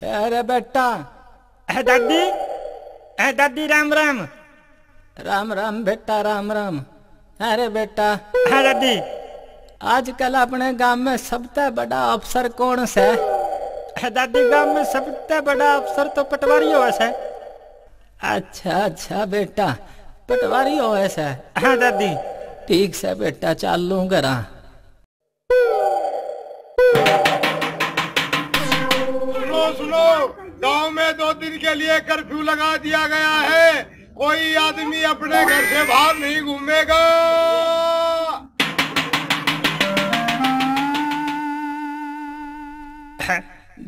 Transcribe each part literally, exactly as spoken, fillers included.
अरे बेटा। ए दादी, ए दादी, राम राम। राम राम बेटा, राम राम। अरे बेटा। हाँ दादी। आजकल अपने गांव में सबसे बड़ा अफसर कौन सै? ए दादी, गांव में सबसे बड़ा अफसर तो पटवारी होवे सै। अच्छा अच्छा बेटा, पटवारी होवे सै। हाँ दादी। ठीक सै बेटा, चालूं घरां। सुनो सुनो, गांव में दो दिन के लिए कर्फ्यू लगा दिया गया है, कोई आदमी अपने घर से बाहर नहीं घूमेगा।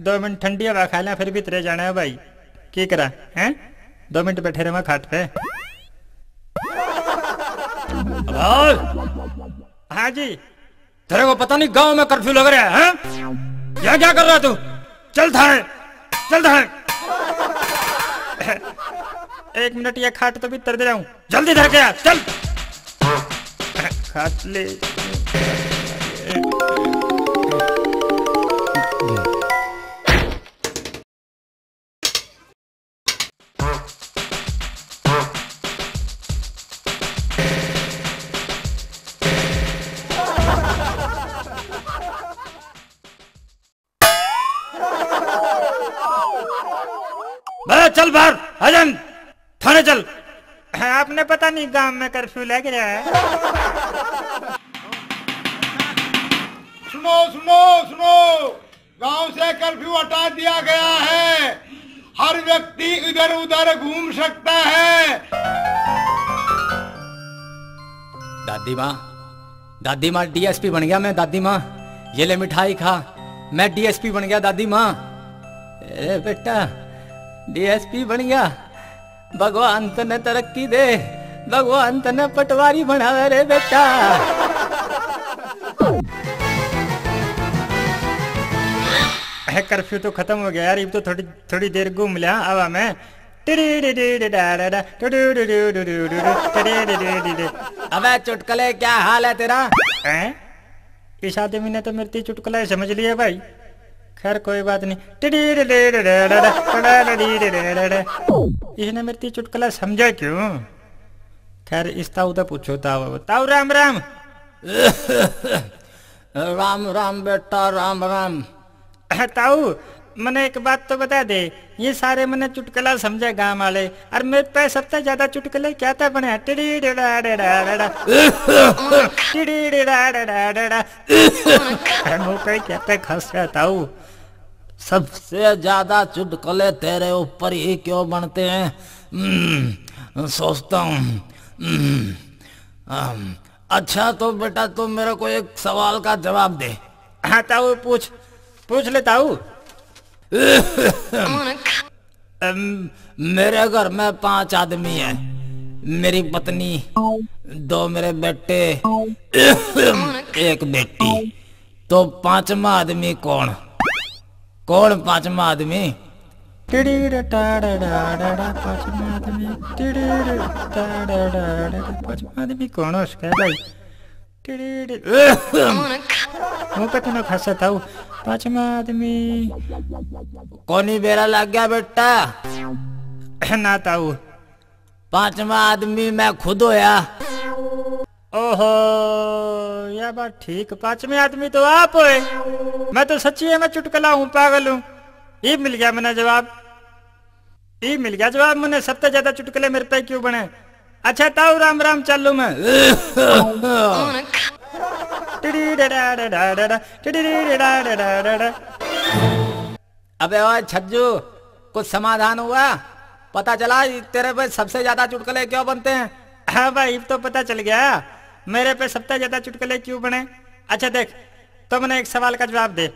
दो मिनट ठंडी हवा खा लें, फिर भीतरे जाना है भाई। की करा हैं? दो मिनट बैठे रहे खाट पे। भाई। हाँ जी। तेरे को पता नहीं गांव में कर्फ्यू लग रहा है, हैं? यहाँ क्या कर रहा है तू? चल थाए, चल थाए। एक मिनट, ये खाट तो भीतर दे रहा हूँ, जल्दी धर के आ, चल। खाट ले। बे, चल बाहर, हजन, थाने चल। आपने पता नहीं गांव में कर्फ्यू लग रहा है। सुनो, सुनो, सुनो, गांव से कर्फ्यू हटा दिया गया है, हर व्यक्ति इधर उधर घूम सकता है। दादी माँ, दादी माँ, डीएसपी बन गया मैं, दादी माँ, ये ले मिठाई खा, मैं डीएसपी बन गया, दादी माँ। ए बेटा, डीएसपी बन गया, भगवान तन्ने तरक्की दे, भगवान तन्ने पटवारी बनावे रे बेटा। ए, कर्फ्यू तो खत्म हो गया यार, इब तो थोड़ी, थोड़ी देर घूम लिया हवा में। अबे चुटकुले, क्या हाल है तेरा? हैं? इस आदमी ने तो मेरी चुटकुला ही समझ लिया भाई। खैर कोई बात नहीं। इसने मेरी चुटकुला समझा क्यों? खैर इस ताऊ तो पूछो, ताऊ, ताऊ राम राम। राम राम बेटा, राम राम। ताऊ, मने एक बात तो बता दे, ये सारे मने चुटकुला समझे गांव वाले, और मेरे पे सबसे ज्यादा चुटकुले क्या था बने? टिडी डिडा डिडा डिडा। टिडी डिडा डिडा डिडा। मुंह पे क्या पे खस रहा ताऊ? सबसे ज्यादा चुटकुले तेरे ऊपर ही क्यों बनते हैं? हम्म, सोचता हूँ। हम्म, अम, अच्छा तो बेटा, तुम मेरे को एक सवाल का जवाब दे। हाँ ताऊ, पूछ, पूछ ले ताऊ। अम, मेरे घर में पांच आदमी हैं। मेरी पत्नी, दो मेरे बेटे, एक बेटी। तो पांचवा आदमी कौन? कौन पांचवा आदमी? टिड़ीड़ टाड़ा डाड़ा, पांचवा आदमी। टिड़ीड़ टाड़ा डाड़ा, पांचवा आदमी कौन हो सकता है भाई? टिड़ीड़। मुंह पे तो ना खासा ताऊ। पांचवा आदमी। कोनी बेरा लग गया बेटा? ना ताऊ। पांचवा आदमी मैं खुद होया। ओहो, यह बात ठीक, पांचवें आदमी तो आप होए। मैं तो सच्ची है, मैं चुटकुला हूँ, पागल हूँ। इब मिल गया मने जवाब, इब मिल गया जवाब मने, सबसे ज्यादा चुटकुले मेरे पे क्यों बने। अच्छा ताऊ, राम राम, चालू मैं। टिड़ी डडा डडा डडा, टिड़ी डडा डडा डडा। अबे ओए छज्जू, कुछ समाधान हुआ? पता चला तेरे पे सबसे ज्यादा चुटकुले क्यों बनते हैं? हाँ भाई, इब तो पता चल गया मेरे पे सबसे ज्यादा चुटकुले क्यों बने। अच्छा देख, तो मने एक सवाल का जवाब दे।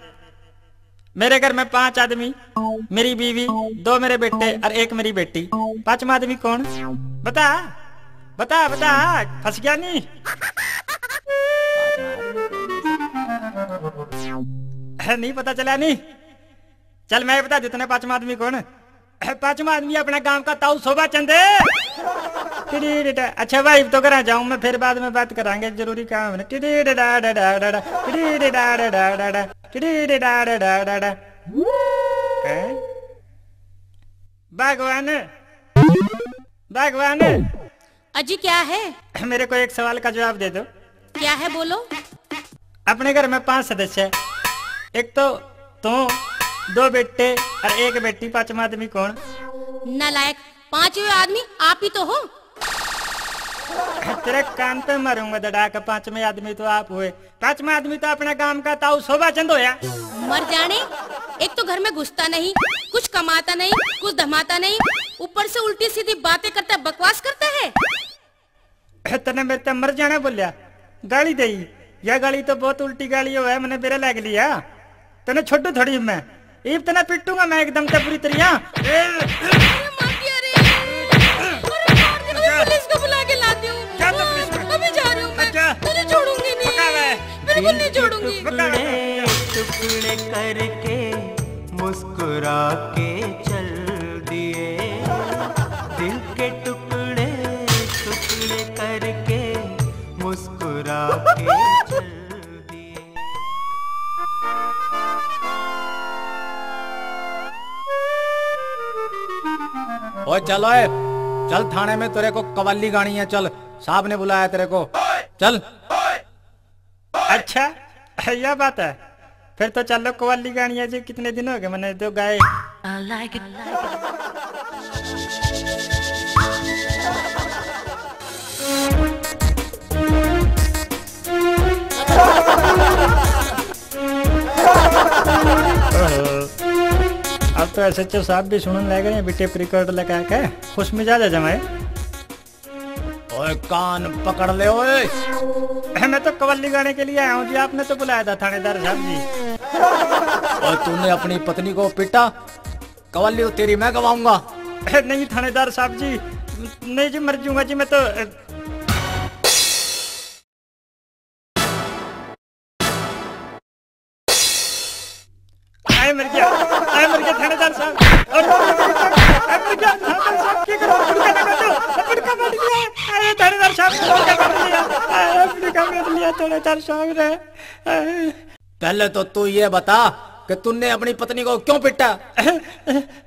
मेरे घर में पांच आदमी, मेरी बीवी, दो मेरे बेटे और एक मेरी बेटी। पांचवा आदमी कौन? बता, बता, बता, फंस गया नहीं? है नहीं पता चला नहीं? चल मैं बता दूं तने पांचवा आदमी कौन? पांचवा आदमी अपने गांव का ताऊ शोभा चंद। टिडीडिडा। अच्छा भाई, तो करा जाऊं मैं, फिर बाद में बात करांगे, जरूरी काम है। टिडीडिडा, डा, डा, डा, डा। टिडीडिडा, डा, डा, डा, डा। टिडीडिडा, डा, डा, डा, डा। हैं? भगवान, भगवान। अजी, क्या है? मेरे को एक सवाल का जवाब दे दो। क्या है, बोलो। अपने घर में पांच सदस्य हैं, एक तो तू, दो बेटे और एक बेटी, पांचवा आदमी कौन? नालायक, पांचवे आदमी आप ही तो हो। तेरे कान पे मारूंगा दड़ा के, पांचवे आदमी तो आप हुए। पांचवा आदमी तो अपने गांव का ताऊ शोभा चंद होया। मर जाने, एक तो घर में घुसता नहीं, कुछ कमाता नहीं, कुछ धमाता नहीं, ऊपर से उल्टी सीधी बातें करता, बकवास करता है। तने मेरे ते मर जाना बोलिया, गाली दे। या गाली तो बहुत उल्टी गाली है, मैंने बेरा लाग लिया। तने छोड़ू थोड़ी मैं, इब तने पिटूंगा मैं एकदम ते बुरी तरिया। अरे मार दिया रे। अरे मार दिया। अरे पुलिस को बुला के लाती हूँ। क्या तकलीफ है? अभी जा रही हूँ मैं। अच्छा। तुझे छोड़ूंगी नहीं। पक्का है? बिल्कुल नहीं छोड़ूंगी। टुकड़े टुकड़े करके मुस्कुरा के चल दिए, दिल के टुकड़े टुकड़े करके मुस्कुरा के चल दिए। ओए चल, ओए चल, थाने में तेरे को कवाली गानी है। चल, साहब ने बुलाया तेरे को। चल। अच्छा, यह बात है। फिर तो चलो, कवाली गानी है जी, कितने दिन हो गए मैंने तो गाए। अब तो एसएचओ साहब भी सुनने लग रहे हैं, भी टेप रिकॉर्ड लगा के खुश मिजाज है जमाए। ओए, कान पकड़ ले ओए। मैं तो कव्वाली गाने के लिए आया हूँ जी, आपने तो बुलाया था थानेदार साहब जी। और तूने अपनी पत्नी को पीटा, कव्वाली तो तेरी मैं गवाऊंगा। नहीं थानेदार साहब जी, नहीं जी, मर जाऊंगा जी मैं तो। आए मर गया, आए मर गया थानेदार साहब। और आए मर गया थानेदार साहब, क्या करो? पुड़का लगा दो, पुड़का मार दिया। आए थानेदार साहब, पुड़का मार दिया। आए पुड़का मार दिया थानेदार साहब ने। आए। पहले तो तू ये बता कि तूने अपनी पत्नी को क्यों पीटा?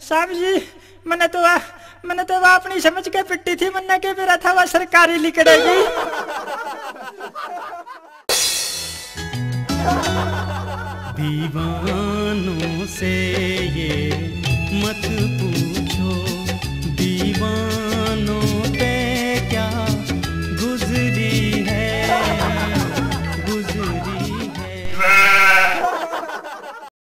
साहब जी, मैंने तो वा, मैंने तो वा अपनी समझ के पिट्टी थी, मैंने के मेरा था वा सरकारी लिकड़ेगी। दीवानों से